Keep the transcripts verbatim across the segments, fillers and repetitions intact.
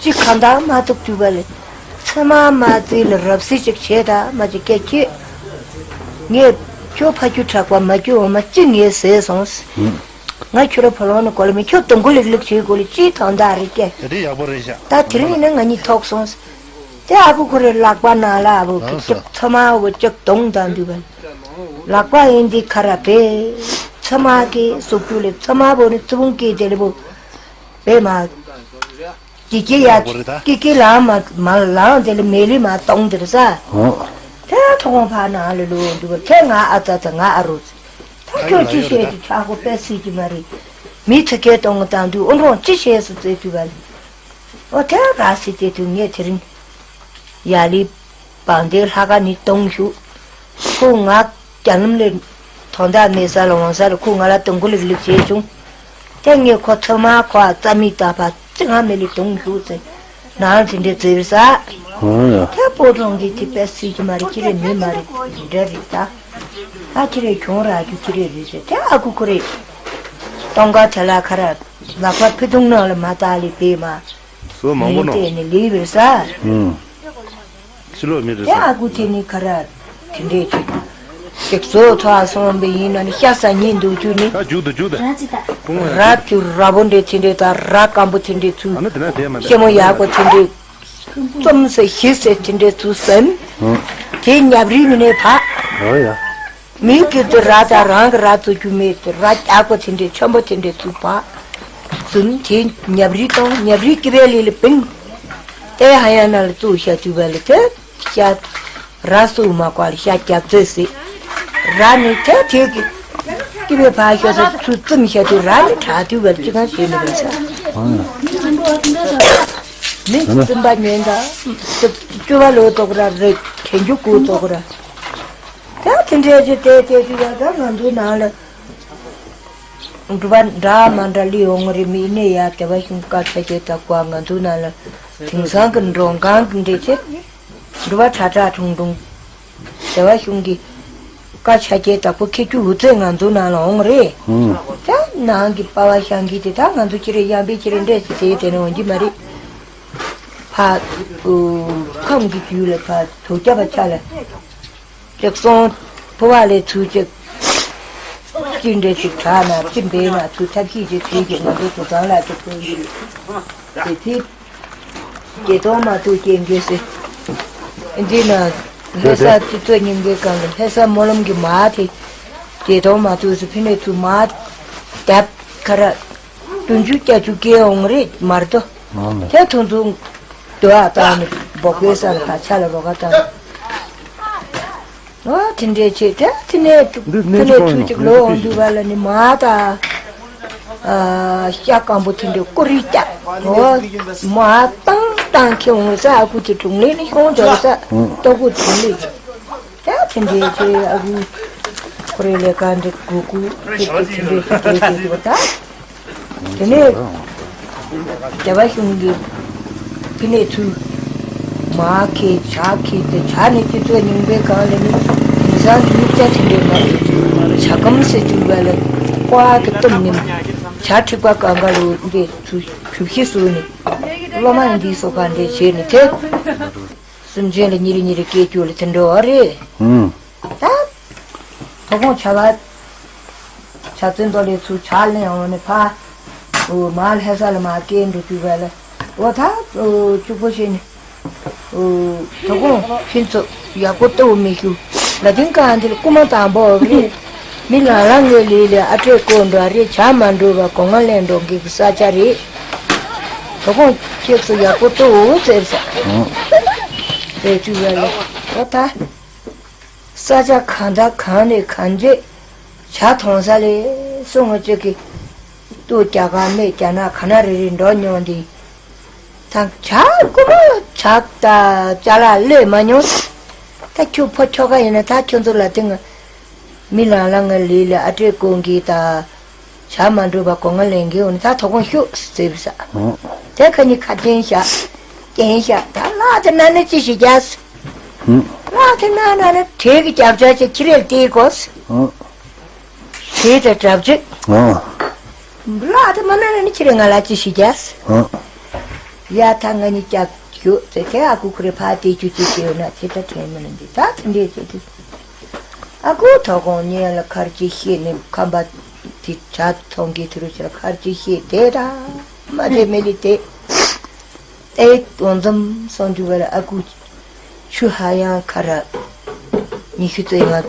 ཅི་གང་དང་མ་ཐུག་དུས་པ་ལས། ཚེ་མ་མ་བརྩིས་ལ་རབ་སྲིད་ཅིག་བྱས་ད་མ་ཅིག་སྐད་ཁྱེད། ངས་ཁྱོད་ཕ་ཁྱུ་དྲག་པ་མ་ཁྱུ་འོ་མ་ཅི་ངས་ཟས་སོང་། ང་ཁྱོད་ར་ཕ་ལོང་ནི་གོ་ལ་མི་ཁྱོད་དུང་གོ་ལིག་ལིག་བྱེད་གོ་ལ་ཅི་དང་ད་རེ་སྐད། དེ་ཡག་པོ་རེད་ཤག་ད་དེ་རིང་ཡིན་ན་ང་གཉིས་ཐོག་སོང་། དེ་ཨ་ཁུ་ཁོ་རེ་ལག་པ་ནང་ལ་ཨ་བུ་ལགས་སོ། ཅིག་ཚ་མ་བུ་ཅིག་དུང་དང་འདུས་པ། ལག་པ་ཡིན་འདི་ཁ་ར་བེ། ཚ་མ་གི་སུབ་ཅུ་ལེ་ཚ་མ་བུ་ནི་ཚ་བུང་གི་དེ་ལེ་བུ། བེ་མ། ཀི་ཀི་ཡ། ཀི་ཀི་ལའང་མ་མ་ལའང་དེ་ལ་མེ་ལི་མ་གཏོང་དེར་ས། ཨོ། དེ་ཐོག་ཁོང་ཕ་ནང་ལ་ལོ་འདུག་དེ་ང་ཨ་ཙ་ཙ་ང་ཨ་རུ། ད་ཁྱོད་ཅི་བཤད་ཀྱི་ཆག་གོ་པས་སྲིད་ཀྱི་མ་རེད། མི་ཚེ་སྐལ་གཏོང་གི་དང་དུས་ཨོ་འགྲོང་ཅི་བཤད་སུ་བཙལ་དུས་བ་ལ། ཨོ་དེ་ར་སྲིད་དེ་དུས་ངས་དེ་རིང་། ཡ་ལི། བང་དེ་ལྷ་ཁ་ནི་གཏོང་ཞུ། ཁོ་ང་རྒྱ་ལམ་ལས་དོན་དག་མེད་ས་ལ་འོང་ས་ལ་ཁོ་ང་ལ་དུང་གོ་ལིག་ལིག་བྱས་བྱུང་། དེ་ངས་ཁོ་ཚོད་མ་ཁོ་ཨ་རྩ་མི་ལྟ་བ་ཙི་ང་མེ་ལི་གཏོང་ཞུ་ཟེར། ནང་དེ་འདྲའི་བརྩེ་བའི་ས། ཧོ་ཡ། དེ་སྤོ་གྲོང་གི་དེ་པས་སྲིད་ཀྱི་མ་རེད་ཁྱི་རེད་མི་མ་རེད་འདྲ་རེད་ད། ད་ཁྱི་རེད་གྱོང་རག་རྒྱུ་ཁྱི་རེད་རེད་ཟེར་དེ་ཨ་ཁུ་ཁུ་རེད། སྟོང་ཀ་དེ་ལ་ཁ་ར་ལག་པ་ཕི་ཐུང་ནང་ལ་མ་བཏགས་ལི་པས་མ། བཟོ་མང་པོ་མི་ནོ། དེ་ནི་ལི་བེར་ས། ཧུམ། ཕྱི་ལོགས་མི་རེད་དེ་ས། ཨ་ཁུ་དེ་ནི་ཁ་ར་དེ་འདྲས་ཅིག་ཅིག་བཟོ་ཐོག་སོང་བའི་ཡིན་ན་ནི་ཤ་ས་ཉིན་འདུག་རྒྱུ་ནི། ད་རྒྱུག་ད་རྒྱུག་ད། ར་ཅུ་ར་བོ་འདྲས་དེ་འདྲས་དང་ར་སྐམ་པོ་དེ་འདྲས་ཚུ། ཨ་ན་དེ་ན་དེ་མ་ཤེ་མོ་ཡག་པོ་དེ་འདྲས། རྩོམ་ཟེར་ཞི་ཟེར་དེ་འདྲས་ཚུ་ཟིན། ཧུམ། དེ་ཉབ་རིལ་མི་ནས་བག་ཨོ་ཡ། མིའི་སྐད་དུ་ར་དང་རང་གི་ར་བཙོ་རྒྱུ་མེད་དུ་ར་རྒྱག་པ་དེ་འདྲའི་ཆེན་པོ་དེ་འདྲའི་ཚུགས་པ། ཙུམ་དེ་ཉབ་རི་དང་ཉབ་རི་ཀི་བའི་ལི་ལི་པིང་། ཨེ་ཧ་ཡ་ན་ལ་བཙུགས་ཤ་བཅུག་པ་ལི་དེ་ཤ། ར་སུ་མ་ཀ་ལ་ཤ་རྒྱག་ཚོད་སྲིད། ར་ནི་དེ་དེ་གི་ཀི་བའི་ཕ་ཤ་ས་ཚུ་ཙུམ་ཤ་དུ་ར་ནི་གྲག་དུས་བ་ལི་ཅི་གང་ཤེས་མི་རུང་ས། མི་ཙུམ་པ་ཉན་ད། ཙུ་བ་ལོ་ཏོག་ར་རེད་དྲན་རྒྱུ་ཀུ་ཏོག་ར། ད་དེ་འདྲའི་ཅི་དེ་དེ་དུས་ལ་ད་ང་ཚོའི་ནང་ལ། འགྲུལ་པ་འདྲ་མ་འདྲ་ལི་ཡོང་རེ་མི་ནས་ཡ་དེ་བ་ཤུང་ཀ་ཆ་ཆེ་དག་པ་ང་ཚོའི་ནང་ལ་དེང་སང་གི་འགྲོ་གང་གི་འདྲེ་ཆེ། འགྲུལ་པ་ཁྲ་ཁྲ་ཁྲུང་ཁྲུང་། དེ་བ་ཤུང་གི་ཀ་ཆ་ཆེ་དག་པོ་ཁེ་ཆུ་འུ་ཚོའི་ང་ཚོའི་ནང་ལ་འོང་རེ། ད་ནང་གི་པ་བ་ཤང་གི་དེ་ད་ང་ཚོ་ཁྱེད་རེ་ཡང་པའི་ཁྱེད་རེ་འདྲེ་ཆེ་དེ་དེ་ནས་འོང་གི་མ་རེད། ཕ། ཁམས་ཀྱི་རྒྱུད་ལ་ཕ་དོ་རྒྱ་བ་ཆ་ལ། ཅིག་སོང་། ཕོ་བ་ལས་ཚུལ་ཅིག་ཅི་འདྲ་ཞིག་དྲག་ན་ཅི་འབད་ན་ཚུལ་ཐབས་ཤེས་ཅིག་བྱེད་ཀྱི་ང་ཚོ་དུ་གང་ལ་ཅིག་ཐུག་ཡིན། དེ་ཚེ། བརྒྱད་སྟོང་མ་ཐུག་རྐྱེན་གྱིས་སེ། འདི་ན། ལྷ་ས་སྤྱི་ཚོགས་རྙིང་པའི་སྒང་ལ་ལྷ་ས་སྨོན་ལམ་གྱི་མ་དེ། བརྒྱད་སྟོང་མ་ཐུག་སུ་ཕི་ནས་ཚུར་མ། རྒྱབ་ཁ་ར། བདུན་ཅུ་བརྒྱད་ཅུ་སྐྱེལ་འོང་རེད་མར་དོ། དེ་ཐུང་ཐུང་། དུ་ཨ་བཏང་ནས་འབོག་པའི་ས་ལ་ཕ་ཆ་ལ་རོ་ག་བཏང་། ཨ་དེ་འདྲས་བྱས་དེ་དེ་ནས་ཕ་ནས་ཆུ་གཅིག་ལོ་འོང་དུས་བ་ལ་ནི་མ་ད། ཤ་སྐམ་པོ་དེ་འདྲས་ཀོ་རི་བཀྱག་ཨོ། མ་བཏང་བཏང་ཁྱེར་འོང་ས་ཨ་ཁུ་དེ་གྲོང་ལས་ནི་ཤོང་འདྲ་ས་ལྟོ་གུ་གྲོང་ལས། ད་དེ་འདྲའི་ཚེ་ཨ་ཁུ་ཁོ་རེ་ལས་ཀ་འདི་གུ་གུ་ཁྱེད་ཀྱི་དེ་འདྲའི་ཚེ་དེ་དེ་ད། དེ་ནས་རྒྱལ་བ་གཞུང་གི་ཕི་ནས་ཚུར་མ་ཁེ་བྱ་ཁེ་དེ་བྱ་ནས་སྤྱི་ཚོགས་རྙིང་པའི་སྒང་ལ་ནི་དེང་སང་གི་སྨྱུག་རྩ་དེ་འདྲའི་མ་རེད། བྱ་སྐམ་ཟེར་གྱུར་བ་ལ་ཀོ་གི་གཏུམ་ནི་བྱ་ཁྲིག་པ་གང་ག་རུ་འདི་ཚུར་གྲུ་བཞི་བཟོས་ནས་སློབ་མ་འདི་སོ་ག་འདྲའི་བྱས་ནས་དེ། སེམས་ཅན་ལ་ཉིན་རེ་ཉིན་རེ་སྐྱེ་རྒྱུ་ལ་དེ་འགྲོ་བ་རེད། ཧུམ། ད། དོ་དགོང་བྱ་བ། བྱ་བཙུན་མདོ་ལས་ཚུར་བྱ་ལེན་འོང་ནས་ཕ། འོ་མ་ལྷ་ས་ལ་མ་སྐྱེལ་འགྲོ་དུས་བས་ལ། འོ་ད། འོ་གཅིག་པོ་བྱས་ནས། འོ་དོ་དགོང་ཕྱིན་ཚོ་ཡག་པོ་ལྟོ་མི་ཞུ། ལ་དིང་ཀ་འདི་ལ་རྐུ་མ་དང་པོ་རེད། མི་ལ་ལ་ངའི་ལི་ལ་ཨ་ཏྲེ་ཀོ་འགྲོ་རེད་བྱ་མ་འགྲོ་བ་གོང་ང་ལེན་འགྲོ་གི་ས་ཆ་རེད། དོ་དགོང་ཁྱེད་ཚོ་ཡག་པོ་ལྟོ་འོ་ཟེར་ས། ཟེར་དུས་བས་ལ། འོ་ད། ས་ཆ་གང་དང་གང་ནས་གང་བྱེད་བྱ་མཐོང་ས་ལས་སོང་ངོ་ཅིག་གིས་ཏུ་རྒྱ་གར་མེད་རྒྱ་ནག་ག་ན་རེ་རེ་འགྲོ་མྱོང་འདི། ད་བྱ་རྐུ་མ་བྱ་ད་ཅ་ལག་ལས་མ་མྱོང་། ད་ཁྱོད་ཕོ་ཁྱོ་ག་ཡིན་ན་ད་ཁྱོད་ཚོ་ལ་དེ་ང་མི་ལང་ལང་ངའི་ལི་ལ་ཨ་ཏྲེ་ཀོང་གི་ད། བྱ་མ་འགྲུབ་པ་གོ་ང་ལེན་གི་འོ་ནི་ད་དོ་དགོང་ཤུགས་ཟེར་བ་ས། ཨོ། དེ་ཁ་ཉིན་ཁ་རྒྱན་བཞག་རྒྱན་བཞག་ད་ལྷ་དེ་ན་ནི་ཅི་ཞིག་རྒྱག་ཨོ། ལྷ་དེ་ན་ན་ནི་དེ་གི་རྒྱབ་ཆ་ཅིག་ཁྱི་རེར་བལྟས་དགོས། ཨོ། དེ་དེ་གྲབས་ཅིག་ཨོ། ལྷ་དེ་མ་ན་ན་ནི་ཁྱི་རེ་ང་ལ་ཅི་ཞིག་རྒྱག་ཨོ། ཡ་ད་ང་གཉིས་ཀྱག་ཞུ་ཚེ་དེ་ཨ་ཁུ་ཁུ་རེ་ཕ་དེ་ཅུ་ཅི་ཅི་ཡོད་ན་དེ་ད་དྲན་མི་ལ་འདི་ད་དེ་འདྲས་ཟེར་དུས། ཨ་ཁུ་ཐོག་ཁོང་ཉལ་ལ་ཁར་ཅི་ཤེས་ནས་ཁམས་པ་དེ་ཇ་ཚོང་གི་དུ་རུ་ཕྱིར་ཁར་ཅི་ཤེས་དེ་ད་མ་དེ་མི་ལི་དེ། ཨེ་དོ་འཛོམས་སོང་དུས་བར་ཨ་ཁུ་ཆུ་ཧ་ཡང་ཁ་ར་ཉི་ཤུ་རྩ་ལྔ་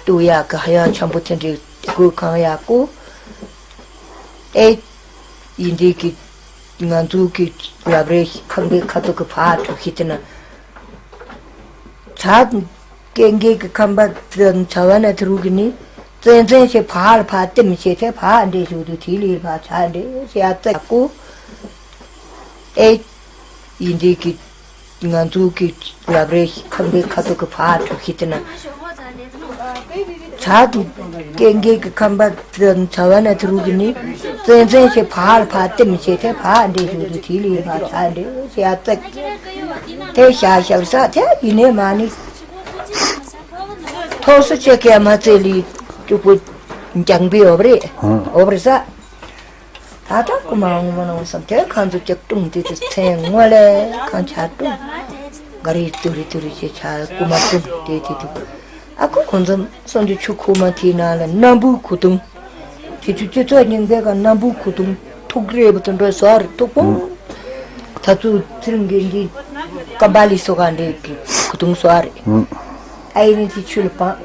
ཏུ་ཡག་གི་ཧ་ཡང་འཆམ་པོ་དེ་འདྲས་སྒོ་གང་ཡག་གོ། ཨེ་ཡིན་འདི་གི་ང་ཚོ་གི་ལབ་རེས་ཁང་པའི་ཁ་ཐུག་གི་ཕ་གྲུ་ཤི་དེ་ན། ཚ་ཀེང་ཀེ་གི་ཁང་པ་ཚ་བ་ན་དུ་རུ་གི་ནི་ཙན་ཙན་ཞེ་ཕ་ལ་ཕ་ལྟེམ་ཞེ་ཚེ་ཕ་འདྲེ་ཞུ་དུ་དི་ལི་ཕ་ཚ་འདྲེ་ཞེ་ཨ་ཙ་ཀུ། ཨེ་ཡིན་འདི་གི་ང་ཚོ་གི་ལབ་རེས་ཁང་པའི་ཁ་ཐུག་གི་ཕ་གྲུ་ཤི་དེ་ན། ཚ་གི་ཀེང་ཀེ་གི་ཁང་པ་ཚ་བ་ན་དུ་རུ་གི་ནི་ཙན་ཙན་ཞེ་ཕ་ལ་ཕ་ལྟེམ་ཞེ་ཚེ་ཕ་འདྲེ་ཞུ་དུ་དི་ལི་ཕ་ཚ་འདྲེ་ཞེ་ཨ་ཙ་དེ་ཤ་ཤ་ས་དེ་ཡིན་ནས་མ་ནི། ཐོག་སུ་ཆེ་གེ་མ་ཚེ་ལི་ཅུ་པོ་འགྱང་པི་ཨོབ་རེ་ཨོབ་རེ་ས། ད་ལྟ་ཀུ་མ་ངོ་མ་ནང་བསམ་དེ་ཁང་ཚོ་ཅག་ཀྲུང་དེ་དེ་ཚེ་ངོ་ལེ་ཁང་ཆ་ཀྲུང་ག་རི་ཏུ་རི་ཏུ་རི་ཅེ་ཆ་ཀུ་མ་ཀྲུང་དེ་དེ་དེ་ཨ་ཁུ་ཁོང་ཚོ་སོང་དུ་ཆུ་ཁུག་མ་དེའི་ནང་ལ་སྣམ་བུ་ཁུ་ཏུང་དེ་ཆུ་སྤྱི་ཚོགས་རྙིང་པའི་ཀ་སྣམ་བུ་ཁུ་ཏུང་ཐུག་རེ་བུ་དུ་འགྲོ་སོ་རེ་ཐུག་པོ། ད་ཚུ་ཚིར་འགན་འདི་ཀམ་པ་ལི་སོ་ག་འདྲེ་གི་ཁུ་ཏུང་སོ་རེ། ཨ་ཡི་ནི་དེ་ཆུ་ལ་སྤང་།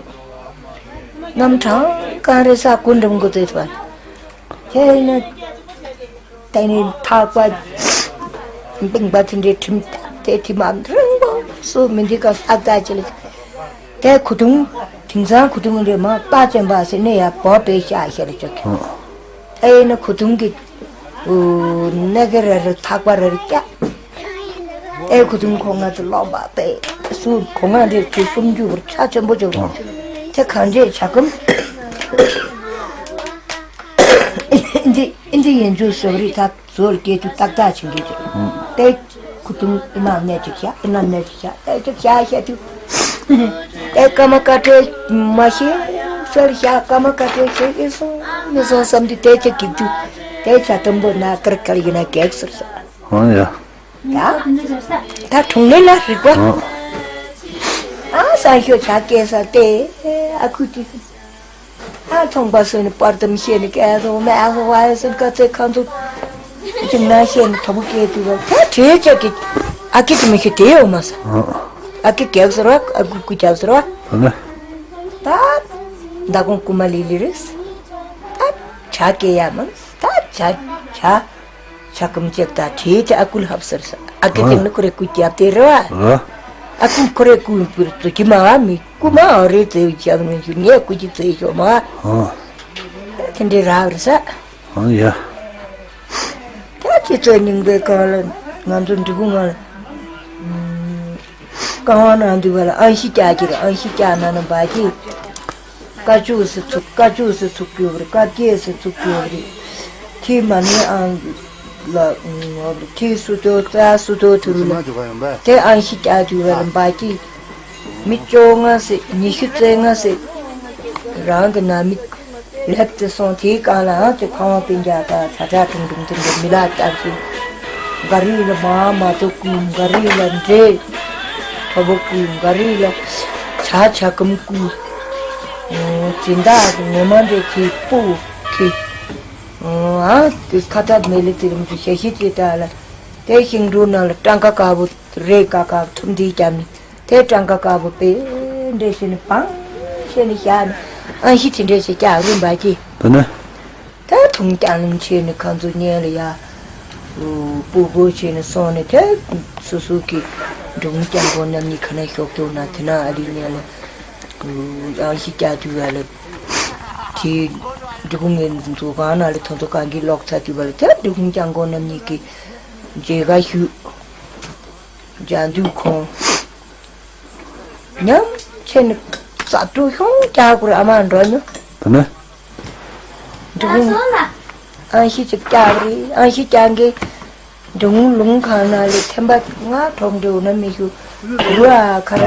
རྣམ་གྲངས་གང་རེ་ས་ཀུན་འགྲིམ་དགོས་ཚེ་ཐོན། ཁྱེད་ནི་ད་ནི་ཐག་པ་འབིང་པ་དེ་འདྲའི་ཁྲིམས་དེ་ཐི་མ་རིང་པོ་སུ་མི་འདི་ག་ཨ་ཀ་ཅི་ལ་དེ་ཁུ་ཐུང་དེང་སང་ཁུ་ཐུང་རེ་མ་པ་ཅན་པ་ཟེར་ནས་ཡ་བོ་པའི་ཤ་ཤ་རེ་ཅོ་ཁྱོད་ཨེ་ནི་ཁུ་ཐུང་གི་ནེ་གི་རེ་རེ་ཐག་པ་རེ་རེ་སྐྱ། ཨེ་ཁུ་ཐུང་ཁོ་ང་ཚོ་ལོག་པ་པས་སུ་ཁོ་ང་འདིར་ཚུལ་སུམ་ཅུ་བར་ཆ་ཆེན་པོ་བྱུང་། དེ་གང་འདྲས་བྱ་གམ། འདི་འདི་ཡན་ཆུ་སོག་རི་ཐག་ཟོལ་སྐྱེ་དུ་ཏག་ཏག་ཆེན་གྱི་ཅིག་ཏེ་ཁུ་ཐུང་ཨི་མ་ནས་ཅིག་བྱ་ཨི་མ་ནས་ཅིག་བྱ་ཏེ་ཅིག་བྱ་བྱ་དུ། ཏེ་ཀ་མ་ཀ་ཏེ་མ་ཤེས་སར་བྱ་ཀ་མ་ཀ་ཏེ་ཤེས་ཨི་སོང་མི་སོང་བསམ་དུ་ཏེ་ཅིག་གི་དུ་ཏེ་བྱ་དུམ་བུ་ན་ཀར་ཀར་ཡིན་ན་གེགས་ཟེར་སོང་། ཨོ་ཡ། ད་ད་གྲོང་ལེ་ལ་རིག་པ། ཨ་ས་ཤོ་ཆ་སྐྱེ་ས་ཏེ་ཨ་ཁུ་ཏི། ཨ་ཚོང་པ་སོ་ནི་པར་དམ་ཤེས་ནི་སྐྱེ་སོ་མེ་ཨ་ཧོ་ཝ་ཡ་སོ་ཀ་ཚེ་ཁང་ཚོ་ཅིག་ན་ཤེས་ནི་ཐོ་བུ་སྐྱེ་དུ་བ་ད་དྲེ་ཅག་གི་ཨ་ཀི་ཏི་མི་ཤེས་ཏེ་ཡོ་མ་ས། ཨ་ཀི་གེག་ཟེར་བ་ཨ་ཀུ་ཀུ་རྒྱབ་ཟེར་བ། ད་ད་ཀོང་ཀུ་མ་ལི་ལི་རེས། ད་ཆ་སྐྱེ་ཡ་མ་ད་ཆ་ཆ། ཆ་ཀུམ་ཅེག་ད་ཁྲེ་ཏེ་ཨ་ཀུལ་ཧབ་སར་ས་ཨ་ཀི་ཏེ་ནི་ཁོ་རེ་ཀུ་རྒྱབ་ཏེ་རེ་བ། ཨ་ཀུ་ཁོ་རེ་ཀུ་པུར་ཏུ་ཅི་མ་བ་མི་ཀུ་མ་ཨ་རེ་ཙེ་ཡུ་ཅག་མི་ཞུ་ངས་ཀུ་ཅི་ཙེ་ཤོ་མ། ད་དེ་འདྲའི་རག་རེ་ས། ཨང་ཡ། ད་ཁྱེད་ཚོ་རྙིང་པའི་སྐབས་ལ་ང་ཚོ་འབྲི་གུང་ང་ལ། རྐང་བ་ནང་འདུས་པ་ལ་ཨང་ཤི་རྒྱག་གི་རེད། ཨང་ཤི་རྒྱག་ན་ནི་འབའ་གི། ཀ་ཅུ་སི་ཚུགས་ཀ་ཅུ་སི་ཚུགས་ཡོད་རེད། ཀ་རྒྱས་སི་ཚུགས་ཡོད་རེད། ཁྱི་མ་ནི་ཨང་ལ་ཁྱི་སུ་དོ་རྩ་སུ་དོ་དུ་རུ་ལ་དེ་ཨང་ཤི་རྒྱག་འདུས་པ་ལ་འབའ་གི། མི་བཅོ་ལྔ་ཟེར་ཉི་ཤུ་རྩ་ལྔ་ཟེར། རང་གི་ནང་མི་ལེབ་ཏེ་སོང་། དེའི་སྒང་ལ་ཨང་ཅིག་ཁང་བ་སྤུན་ཀྱག་དང་ཇ་གྲ་གྲུང་གྲུང་དེ་འདྲ་མི་ལ་བསྟར་ཞིང་། ག་རི་ལ་མ་མ་ཐོ་ཀུ་ག་རི་ལ་འདྲེ་ཁྲ་བོ་ཀུ་ག་རི་ལ་ཇ་ཇ་ཀམ་ཀུ་སྦྱིན་བདག་ངོ་མ་འདྲེ་ཁི་སྤུ་ཁི་ཨང་དེ་ཁ་ཐབ་མེ་ལི་ཙི་རིམ་གྱི་ཞ་ཤི་ཙི་ཏ་ལ་དེ་ཤིང་འབྲུ་ནང་ལ་སྤྲང་ཀ་དཀར་པོ་རེ་ཀ་ཀ་ཐུམ་དེའི་རྒྱབ་ནི། དེ་སྤྲང་ཀ་དཀར་པོ་དཔེ་འདྲེ་ཤེས་ནི་བང་ཤེས་ནི་ཤ་ནི་ཨང་ཤི་དེ་འདྲེ་ཤེས་ཀྱག་རུ་འབའ་གི། དེ་ནི། དེ་ཐུང་རྐྱང་ལིང་ཆེ་ནི་ཁ་མཛུ་ཉལ་ལ་ཡ། སྤུ་གོ་ཆེ་ནི་སོང་ནི་དེ་སུ་སུ་གི་འབྲུག་རྐྱང་གོ་རྣམ་གཉིས་ཁ་ན་ཤོག་ཐུག་ན་དེ་ན་ཨ་ལི་ཉལ་ལ། ཨང་ཤི་ཀྱག་དུས་བ་ལ། དེ་འབྲུག་ངན་མཛུ་གང་ན་ལ་ཐོ་ཐོ་གང་གི་ལོག་ཚ་དུས་བ་ལ་དེ་འབྲུག་རྐྱང་གོ་རྣམ་གཉིས་ཀྱི་མཇལ་ཁ་ཞུས། འཇང་དུས་ཁོང་། ཉམས་ཆེ་ནི་རྩ་དྲུག་ཤོང་རྒྱག་དགོས་རེད། ཨ་མ་འགྲོ་ཉོ། དེ་ནས། འབྲི་གུང་། ཨང་ཤི་ཅིག་རྒྱག་རེད། ཨང་ཤི་རྒྱག་གི། འབྲི་གུང་ལུང་ཁང་ན་ལས་ཐེམ་པ་ང་གྲོགས་འདྲེ་འོ་ན་མི་ཞུ། རུ་ཨ་ཁ་ར།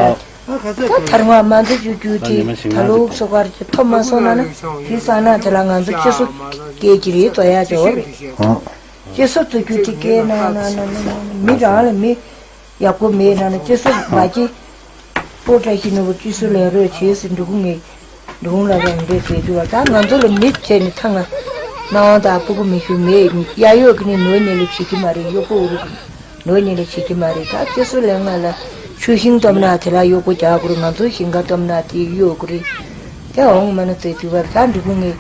ད་ཐར་མ་མ་འདི་ཞུ་རྒྱུ་དེ་ད་ལུགས་སོ་གར་གྱི་ཐོབ་མ་སོང་ན་ན་དེ་ས་ན་དེ་ལ་ང་ཚོ་ཁྱི་སུ་སྐད་ཀྱི་རེད་བཟོ་ཡ་ཅོ་རེད། སྤྱི་སོ་ཚོ་རྒྱུ་དེ་སྐད་ན་ན་ན་ན་ན་མི་རང་ལ་མི་ཡག་པོ་མེད་ན་ན་སྤྱི་སོ་མ་སྐྱེ། སྤོ་བཀྲ་ཤིས་ནོར་བུ་སྤྱི་སོ་ལས་རོགས་བྱེད་ཟེར་འབྲི་གུང་ངས་འབྲི་གུང་ལ་རང་འདྲེ་བྱེད་རྒྱུ་བ་ད་ང་ཚོ་ལ་མི་བྱས་ནས་ཐང་ང་སྣང་བ་དང་སྤུ་གུ་མི་ཤུ་མེད་གཡས་གཡོན་གི་ནི་ནོར་ཉེས་ལས་བྱེད་ཀྱི་མ་རེད། གཡོག་པོ་འུ་རུ་གི་ནོར་ཉེས་ལས་བྱེད་ཀྱི་མ་རེད། ད་སྤྱི་སོ་ལས་ང་ལ་ཆུ་ཤིང་བཏབ་ན་དེ་ལ་གཡོག་པོ་རྒྱག་དགོས་རེད། ང་ཚོ་ཞིང་ཁ་བཏབ་ན་དེ་གཡོག་དགོས་རེད། དེ་འོང་མ་ན་ཚེ་དུས་བར་ད་འབྲི་གུང་ངས་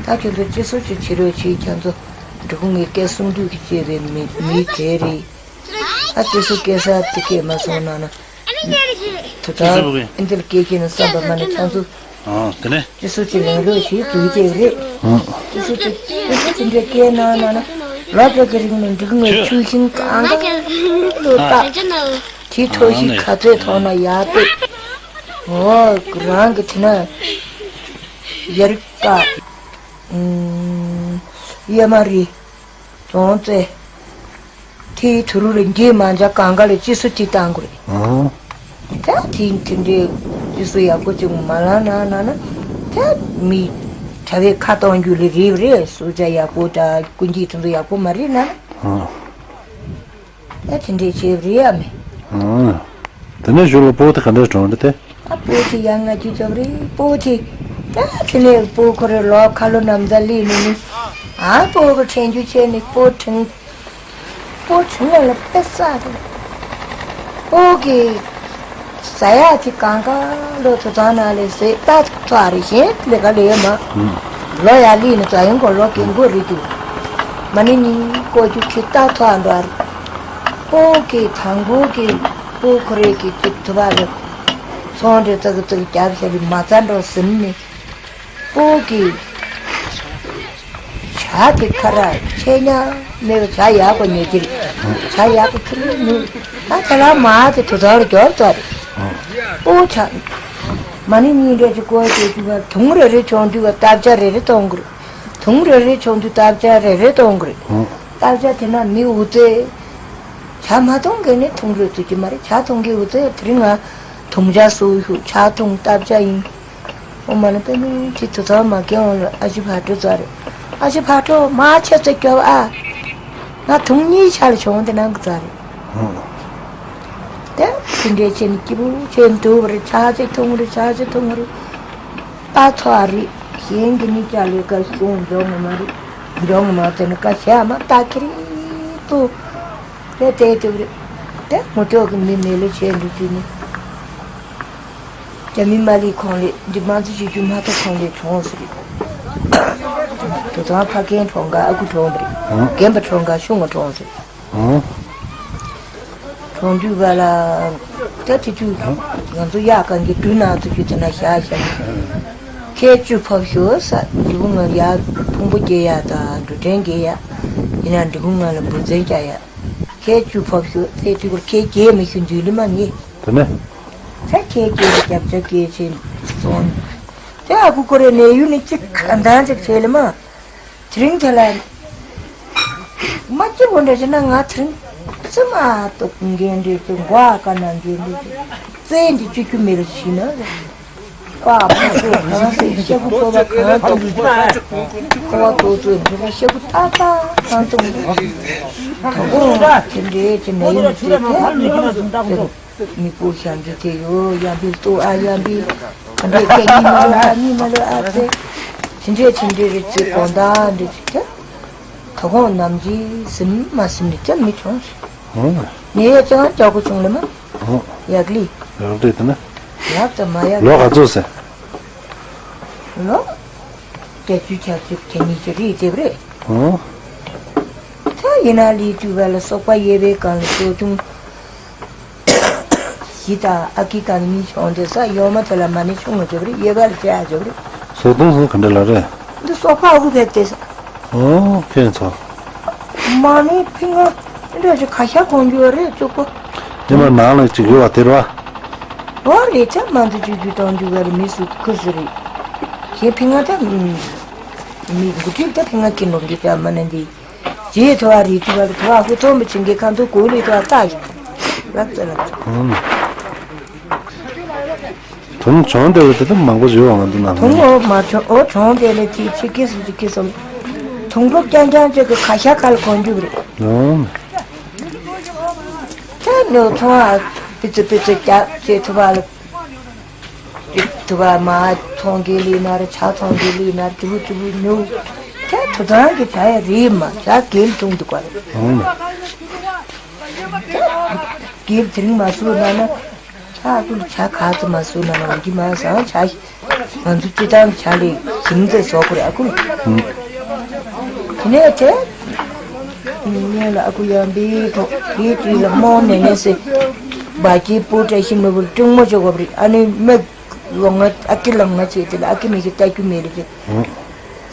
ད་ཁྱོད་ཚོ་སྤྱི་སོ་ཅིག་བྱེད་རོགས་བྱེད། ཁྱོད་ཚོ་འབྲི་གུང་ངས་སྐད་གསུང་དུས་ཀྱི་བཅད་པའི་མི་མི་དེ་རེད། ཨ་ཅེ་སུ་སྐད་ས་དེ་སྐད་མ་སོང་ན་ན། དུ་ད་ཨིན་དེར་སྐད་ཀྱི་ནི་བསམ་པ་མ་ནི་ཁྱང་ཚུ། ཨ་དེ་ནས། ཅེ་སུ་ཅི་ལེན་རོགས་ཞེས་དུས་དེ་རེད། ཨ་ཅེ་སུ་ཅི་ཅེ་སུ་ཅི་འདྲ་སྐད་ན་ན་ན། ལ་ཅོ་གི་རིང་ནི་འབྲིག་ངོས་ཆུ་ཤིང་གང་ག་ལོ་ཏག་དེ་ཐོ་ཞིག་ག་ཚོད་ཐོག་ན་ཡག་པོ། འོ་རང་གི་དེ་ན་ཡར་ཀ་ཨུམ་ཡ་མ་རི། གྲོང་ཚོའི་དེའི་དུ་རུ་རུ་འགྱེད་མ་འཇག་གང་ག་ལ་ཅི་སུ་ཅི་བཏང་དགོས་རེད། ཨང་། ད་དེ་དེ་འདྲའི་ཅི་སུ་ཡག་པོ་ཅིག་མ་ལང་ན་ན་ན་ད་མི་གྲྭ་བའི་ཁ་གཏོང་རྒྱུ་ལས་རེད་རེད། སུ་ཇ་ཡག་པོ་འདྲ་ཀུན་གྱིས་དེ་ཚོ་ཡག་པོ་མ་རེད་ན་ན། ཨང་། ད་དེ་འདྲའི་བྱེད་རེད་ཡ་མེད། ཨང་། དེ་ནས་ཞུ་ལ་པོ་དེ་ག་འདྲ་གྲོང་རེད་དེ། ཨ་སྤོ་ཐི་ཡང་ང་ཅི་ཅོག་རེད་སྤོ་ཐི། ད་དེ་ནས་སྤོ་ཁོ་རེ་ལོ་ཁ་ལོ་ནམ་ཟླ་ལི་ནི་ནི། ཨ་སྤོ་གི་ཕྲན་རྒྱུ་ཆེ་ནི་སྤོ་ཕྲེང་། སྤོ་ཕྲེང་ལ་ལ་དཔེ་ས་རེད། སྤོ་གི་ཟ་ཡག་ཅི་གང་ག་ལོ་ཐོ་ཚང་ན་ལས་ཟེ་ད་ཐོ་ཨ་རེ་ཞེས་ལས་ཀ་ལས་མ། ལོ་ཡ་ལི་ནི་ཙ་ཡང་གོ་ལོ་གེ་མགོ་རེད་དུ། མ་ནི་ནི་ཀོ་ཅུ་ཁི་ད་ཐོ་ཨ་འདྲ་རེད། སྤོ་གི་དང་པོ་གི་སྤོ་ཁོ་རེ་གི་ཅི་ཐུ་བ་རེད། ཚོང་འདྲེ་ཙག་ཙག་རྒྱབ་ཤ་རི་མ་རྩ་འགྲོ་ཟིན་ནི། སྤོ་གི་ཇ་དེ་ཁ་ར་ཆེ་ཉག་མེད་པ་ཇ་ཡག་པོ་ཉོ་གི་རེད། ཇ་ཡག་པོ་ཁྱི་ལུས་ཉོ། ད་ཁྱེད་རང་མ་དེ་དུ་ཚང་རུ་འགྱོར་ཙ་རེད། སྤོ་ཇ་མ་ནི་གཉིས་འདྲ་ཅིག་བཀོལ་ཏེ་དུ་བ་དུང་རེ་རེ་ཆོང་དུས་བ་སྟབས་ཇ་རེ་རེ་གཏོང་དགོས་རེད། དུང་རེ་རེ་ཆོང་དུས་སྟབས་ཇ་རེ་རེ་གཏོང་དགོས་རེད། སྟབས་ཇ་དེ་ན་མི་འུ་ཚོས་ཇ་མ་གཏོང་མཁན་ནི་དུང་རེ་ཚུད་ཀྱི་མ་རེད། ཇ་གཏོང་མཁན་འུ་ཚོས་དེ་རིང་ང་དུང་ཇ་སུ་ཞུ་ཇ་དུང་སྟབས་ཇ་ཡིན། ཨོ་མ་ན་པེ་མི་ཅི་དུ་ཚང་མ་སྐྱེ་འོང་ལ་ཨ་ཅི་ཕ་དྲོ་ཙ་རེད། ཨ་ཅི་ཕ་དྲོ་མ་ཆེ་ཚེ་སྐྱོ་བ་ཨ། ང་དུང་གཉིས་ཆ་ལ་བྱུང་དེ་ནང་གི་ཙ་རེད། དེ་དེ་འདྲའི་ཆེ་ནི་སྐྱིད་པོ་ཆེ་འདུག་པ་རེད། ཆ་ཚེ་ཐུང་རེད། ཆ་ཚེ་ཐུང་རེད། ཨ་ཚོ་ཨ་རེད། གཞན་གྱི་ནི་ཅ་ལས་ཀ་སོང་འཇོག་ངོ་མ་རེད། འཇོག་ངོ་མ་ཚེ་ནི་ཀ་བྱས་མ་ལྟ་ཁྱེར་ཏུ། དེ་དེ་དེ་རེད། དེ་ངོ་ཐོག་གི་མི་མེད་ལེ་བྱས་འདུག་དུས་ནི། རྒྱ་མི་མ་ལི་ཁོང་ལས་འདི་མང་ཚོ་ཞིག་རྒྱུ་མ་ཐོག་ཁོང་ལས་གྲོངས་སུ་རེད། དུ་ཚང་ཕ་རྒན་གྲོངས་ག་ཨ་ཁུ་གྲོངས་པ་རེད། རྒན་པ་གྲོངས་ག་ཆུང་བ་གྲོངས་སུ་རེད། གྲོངས་དུས་ག་ལ། ད་དེ་དུས་ང་ཚོ་གཡག་གང་གི་དུས་ནང་དུ་རྒྱུ་དེ་ན་བཞག་བཞག་ཁའི་བཅུ་ཕབ་ཞོ་ས་འབྲི་གུང་ང་ཡ་ཕུང་པོ་སྐྱེ་ཡ་དང་འགྲོ་དྲན་སྐྱེ་ཡ། ཡིན་ན་འབྲི་གུང་ང་ལ་འབུ་ཚན་སྐྱ་ཡ། ཁའི་བཅུ་ཕབ་ཞོ་དེ་དུས་ཁའི་སྐྱེ་མི་ཤུ་འདུས་ལི་མ་ངེ། དེ་ནས། ད་ཁའི་སྐྱེ་རྒྱབ་ཆ་སྐྱེ་ཆེན་སོང་། དེ་ཨ་ཁུ་ཁོ་རེ་ནས་ཡུལ་ནི་གཅིག་ག་འདང་ཅིག་བྱས་ལི་མ། དེ་རིང་དེ་ལ། མ་སྐྱིད་པོ་འདྲ་བྱས་ན་ང་དེ་རིང་ཙི་མ་གཏོགས་འགན་འདྲེ་ཅིག་མགོ་ཨ་ཀ་ན་འགན་འདྲེ་ཅིག་རྩེ་འདི་བཅུ་རྒྱུ་མེད་ལ་ཤི་ན། ཀ་ཕ་ཚོ་གང་སེ་ཤ་ཁུ་ཕོ་བ་གང་ཐོབ་ཁོ་བ་ཏོ་ཚོ་འདི་ལ་ཤ་ཁུ་ཏག་ཏག་གང་ཐོབ་ད་གོ་དེ་འདྲའི་ཅི་ནས་ཡིན་ཟེར་ཏེ་མི་པོ་ཞང་གི་དེ་ཡོ་ཡང་པི་ཏོ་ཨ་ཡང་པི་ག་འདྲའི་ཁྱེད་གཉིས་མ་ལོ་ཨ་གཉིས་མ་ལོ་ཨ་ཚེ་དེ་འདྲའི་དེ་འདྲའི་རེ་ཅི་གོང་ད་འདྲ་ཅི་ཐེ། ད་གོང་ནམ་གྱི་ཟིན་མ་ཟིན་ནི་ཅང་མི་བྱུང་། ཨོ། ངས་ཡ་ཅང་ལྕགས་པོ་བྱུང་ལེ་མ། ཨོ། ཡག་ལི། ཡག་ལི་དེ་ན། ཡག་ཙམ་མ་ཡག་ལོ་ག་ཚོད་ཟེར། ལོ། བརྒྱད་ཅུ་གྱ་གཅིག་གྱ་གཉིས་ཀྱི་རིགས་དེབ་རེད། ཨོ། ད་ཡིན་ན་ལི་དུས་བ་ལ་སོག་པ་ཡོད་པའི་སྒང་ལ་སོ་ཆུང་། གཞི་དང་ཨ་ཁི་དང་གཉིས་བྱུང་སྟེ་ས་ཡོག་མ་དེ་ལ་མ་ཎི་ཆུང་ངུ་འཇོག་རེད། ཡོད་པ་ལ་བྱས་ཡ་འཇོག་རེད། ཟོག་དུང་ཟོག་ག་འདྲ་ལ་རེད། འདི་སོག་པ་ཨ་ཁུ་བེབ་སྟེ་ས། ཨོ་ཁྱེད་ཚོ། མ་ཎི་ཕིང་ང་འདྲ་ཞིག་ཁ་ཤ་གོང་རྒྱུ་རེད་བཅུག་པོ། ཉི་མ་ནང་ལ་ཅིག་ཡོད་བ་དེ་རེད་བ། ཨོ་རེད་ཚ་མ་འདི་བཅུག་རྒྱུ་གཏོང་རྒྱུ་བ་རེད། མི་སུ་ཁུ་སུ་རེད། ཞེས་ཕིང་ང་ད་མི་འགུ་ཁྲིག་ད་ཕིང་ང་ཁྱེད་ནོར་གྱི་ཅག་མ་ཎི་འདི། རྗེས་ཐོ་བ་རིགས་ཐོ་བ་ཐོ་བ་ཧུ་ཐོམ་པ་ཆིང་གི་ཁ་འདུག་གོ་ལི་ཐོ་བ་ལྟ་ཞིག་ལབ་ཙེ་ལབ་ཙེ། ཨང་། དུང་བྱུང་བསྡད་པ་དེ་དག་མང་པོ་ཡོད་པ་ང་ཚོ་ནང་ལ། དུང་འོ་མ་བྱུང་འོ་བྱུང་བསྡད་ལེ་དེ་ཆི་ཀི་སི་ཅི་ཀི་སོམ། གྲོང་ཁོག་རྐྱང་རྐྱང་ཅིག་གི་ཁ་ཤ་ཁ་ལ་གོན་རྒྱུ་རེད། ཨོ། ད་ནི་ཚོང་ཨ་པི་ཙི་པི་ཙི་རྒྱག་བྱེད་ཐུབ་པ་ལ། ཐུབ་པ་མ་ཚོང་གི་ལི་ན་ར་ཆ་ཚོང་གི་ལི་ན་ར་ཏུ་བུ་ཏུ་བུ་ཉུ། ད་ཐུ་ཚང་གི་ད་ཡ་རེད་མ་ད་གེལ་ཐུང་དུ་ག་རེད། ཨོ། གེལ་དེ་རིང་མ་བཟོས་ན་ན། ཆ་ཨ་ཁུ་ལ་ཆ་ག་ཚོད་མ་བཟོས་ན་ན་འོང་གི་མ་བཟང་ཆ་ཤི། ང་ཚོ་སྤྱི་བཏང་ཆ་ལས་ཞིང་ཚེ་བཟོ་དགོས་རེད་ཨ་ཁུ། དེ་ནས་དེ། ངས་ལ་ཨ་ཁུ་ཡང་འབིའི་ཐོག་དེའི་དུས་ལ་རྨོངས་ནས་ནས་སེ། འབའ་ཀྱི་སྤུ་བཀྲ་ཤིས་ནོར་བུ་སྤྲིང་མོ་བྱེད་དགོས་རེད་ཨ་ནི་མིག་ལོང་ང་ཨ་ཀི་ལོང་ང་བྱེད་དེ་ལ་ཨ་ཀི་མི་གི་ལྟ་རྒྱུ་མེད་ལ་ཅིག་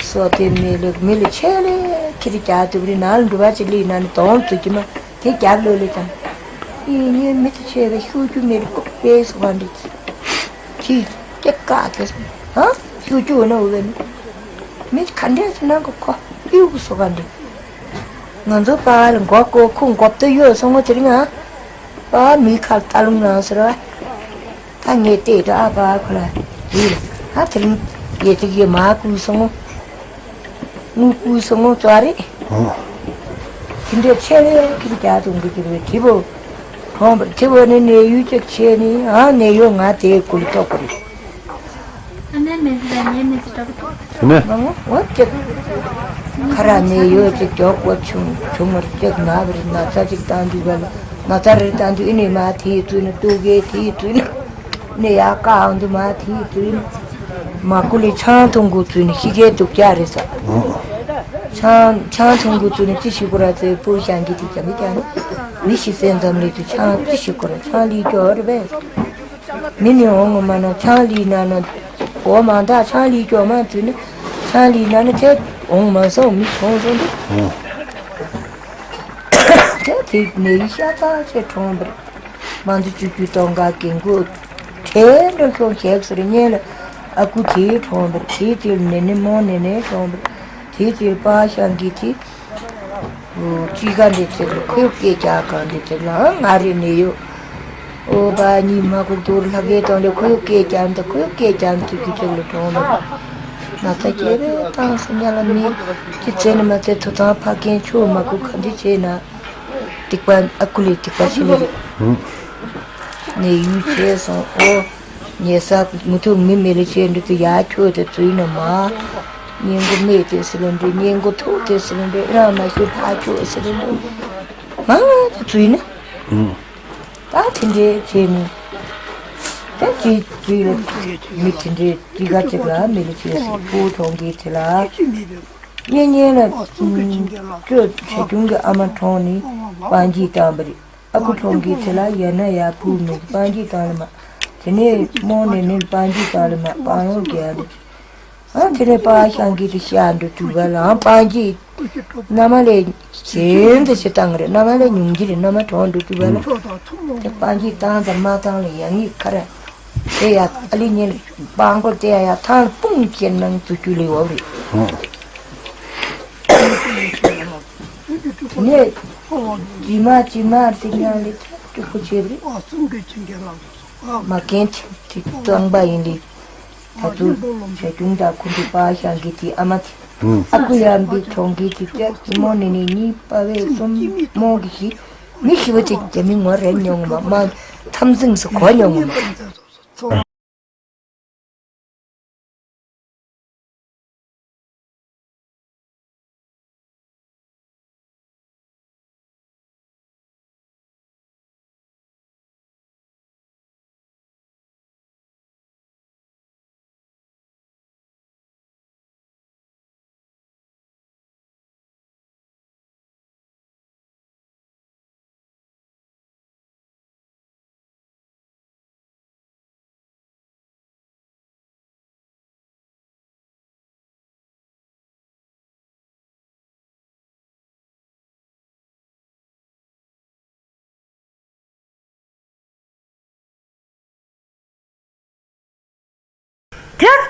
སོ་དེ་མི་ལ་མི་ལ་ཆེ་ལེ་ཁྱི་རི་རྒྱག་ཐུབ་རི་ནང་ལ་འགྲོ་བ་ཅིག་ལི་ན་ནི་དོང་ཚུགས་ཀྱི་མ་དེ་རྒྱབ་ལོས་ལེ་དང་། ཨི་ཉེ་མི་ཚོ་ཆེ་བའི་ཤུགས་རྒྱུ་མི་རི་ཀོ་པེ་སོ་བ་འདི་ཁྱི་སྐྱེ་ཀ་དེ་སོ་ཧ་ཤུགས་རྒྱུ་ན་འུ་བའི་མི་མི་ག་འདྲས་སོ་ནང་གི་ཁོ་གཡུག་སོ་བ་འདི་ང་ཚོ་པ་ལ་མགོ་ཀོ་ཁུ་མགོ་བཏུ་ཡོད་སོང་ངོ་དེ་རིང་ཨ་པ་མི་ཁ་ལ་ལྟ་ལུང་ནང་ཟེར་བ། ད་ངས་བལྟས་དུས་ཨ་ཕ་ཁོ་ལ་ཡིན་ཨ་དེ་རིང་ཡེ་ཅིག་ཡེ་མ་བསྐུལ་སོང་ངོ་། དངུལ་བསྐུལ་སོང་ངོ་ཙོ་རེད། དེ་འདྲའི་ཆེ་ལེ་ཁྱི་རྒྱག་དུ་འགྲོ་གི་རེད་དྲི་བོ། གྲོང་པར་དྲི་བོ་ནི་ནད་ཡུལ་ཅིག་ཆེ་ནི་ཨ་ནད་ཡོད་ང་དེའི་ཀུ་ལ་ཐོག་གི་རེད། ཨ་ནེ་མེ་ཟི་ལ་ཉེ་མེ་ཟི་ཏོག་ཏོག་དེ་ནས། མ་ངོ་འོ་ཅིག་ཁ་ར་ནས་ཡོད་ཅིག་མགྱོགས་པོ་བྱུང་བྱུང་བར་ཅིག་ན་བར་ན་ཚ་ཅིག་བཏང་དུས་བ་ལ་ན་ཚ་རེ་བཏང་དུས་ཨི་ནས་མ་དེའི་ཚུལ་ནི་སྟུག་གེ་དེའི་ཚུལ་ནི་ནས་ཡག་ཀ་ཨང་དུ་མ་དེའི་ཚུལ་ནི་མ་ཀུ་ལི་ཆང་འཐུང་དགོས་ཚུལ་ནི་ཤི་ཁའི་སྡུག་ཅག་རེད་ས། ཆང་ཆང་འཐུང་དགོས་ཚུལ་ནི་ཅི་ཞིག་གོ་ར་ཚེ་སྤུར་ཤང་གི་དེ་ཀྱང་མི་ཀྱང་ནི་མི་ཤི་སེམས་ཙམ་ལས་དུ་ཆང་ཅི་ཞིག་གོ་ར་ཆང་ལི་ཀྱོ་རེ་བས། མི་ནི་འོང་ངོ་མ་ན་ཆང་ལི་ན་ན། འོ་མ་ད་ཆང་ལི་ཀྱོ་མ་ཚུལ་ནི་ཆང་ལི་ན་ན་ཚེ་འོང་མ་སོང་མི་ཆོང་སོང་དུ། ཨོ། དེ་དེ་ནས་ཤ་ཚ་ཆེ་གྲོང་བར། མ་འདི་བཅུ་བཅུ་སྟོང་ག་གིན་གོ། དེ་འདྲ་ཤོག་ཞེག་ཟེར་ཉན་ལ། ཨ་ཁུ་དེའི་གྲོང་བར་དེའི་དེར་ནེ་ནེ་མོ་ནེ་ནེ་གྲོང་བར། དེའི་དེར་པ་ཤང་གི་དེ། ཅི་ག་འདི་ཚེ་ལ་ཁོའི་སྐད་རྒྱག་གང་འདི་ཚེ་ལའང་ང་རེ་ནེ་ཡོད། ཨོ་བ་ཉི་མ་ཁུ་དུར་ལྷ་གེ་དང་ལེ་ཁོའི་སྐད་རྒྱག་འདི་ཁོའི་སྐད་རྒྱག་འདི་ཚེ་ལ་གྲོང་བར། ན་ཚ་སྐྱེ་རེ་བཏང་སུ་ཉ་ལ་མི། ཅི་ཚེ་ནི་མ་ཚེ་ཐུ་ཚང་ཕ་རྒན་ཆོ་མ་ཁུ་ག་འདི་བྱེད་ན། སྡིག་པ་ཨ་ཁུ་ལས་སྡིག་པ་ཆེ་ལེ་རེད། ནས་ཡུལ་བྱས་སོང་ཨོ། ཉལ་ས་མུ་ཐུག་མི་མེ་ལེ་བྱས་འདི་ཚོ་ཡ་ཁྱོད་དེ་ཚུལ་ན་མ། སྙན་གོ་མེད་དེ་སི་ལོ་འདྲི་སྙན་གོ་ཐུག་དེ་སི་ལོ་འདྲི་རང་མ་ཤི་ཕ་ཁྱོད་སི་ལོ་འདྲི། མ་དེ་ཚུལ་ན། ད་དེ་འདྲའི་བྱས་ནས། ད་ཅི་ཅི་ལ་མི་དེ་འདྲའི་ཅི་ག་ཅིག་ལ་མི་ལ་བྱས་སི་ཕུ་གྲོང་གི་དེ་ལ། གཉེན་ཉེ་ལ་ཁྱོད་བྱ་ཁྱུང་གི་ཨ་མ་གྲོངས་ནས་སྤང་སྐྱིད་བཏང་པ་རེད། ཨ་ཁུ་གྲོངས་ཀྱི་ཚེ་ལ་ཡ་ན་ཡ་ཕུག་མེད་སྤང་སྐྱིད་བཏང་ལ་མ། དེ་ནས་རྨོངས་ནས་ནི་སྤང་སྐྱིད་བཏང་ལ་མ་སྤང་ལོང་རྒྱལ་རེད། ཨ་དེ་ནས་སྤང་ཤང་གི་དེ་ཤ་འགྲོ་དུས་བ་ལ་ཨ་སྤང་སྐྱིད། མནའ་མ་ལས་གཞན་དུ་ཞིག་བཏང་གི་རེད། མནའ་མ་ལས་ཉུང་གི་རེད། མནའ་མ་གྲོངས་འགྲོ་དུས་བ་ལ། དེ་སྤང་སྐྱིད་བཏང་དང་མ་བཏང་ལ་ཡ་ངེས་ཁ་ར། དེ་ཡ་ཨ་ལི་ཉིན་སྤང་སྐོར་དེ་ཡ་ཡ་ཐང་ལ་སྤུངས་ཁྱེར་ནང་དུ་རྒྱུ་ལས་འོག་རེད། དེ་ནས་ཇི་མ་ཇི་མ་ཟེར་ཡང་ལས་སྐྱུག་པོ་བྱེད་རེད། མ་རྒན་ཅིག་གཙང་པ་ཡིན་ལས། ད་དུ་བྱ་ཁྱུང་དང་ཁུ་འབྲུག་པ་ཤང་གི་དེ་ཨ་མ་དེ། ཨ་ཁུ་ཡར་འབིག་གྲོང་གི་དེ་སྐྱ་ཇི་མོ་ནི་ནི་གཉིས་པ་བས་གསུམ་མོ་གི་ཞིག་མི་ཤི་བ་དེ་རྒྱ་མི་ངོ་རེད་མྱོང་མ་མ་འཐམ་ཟིང་སུ་གོ་མྱོང་མ། དེ་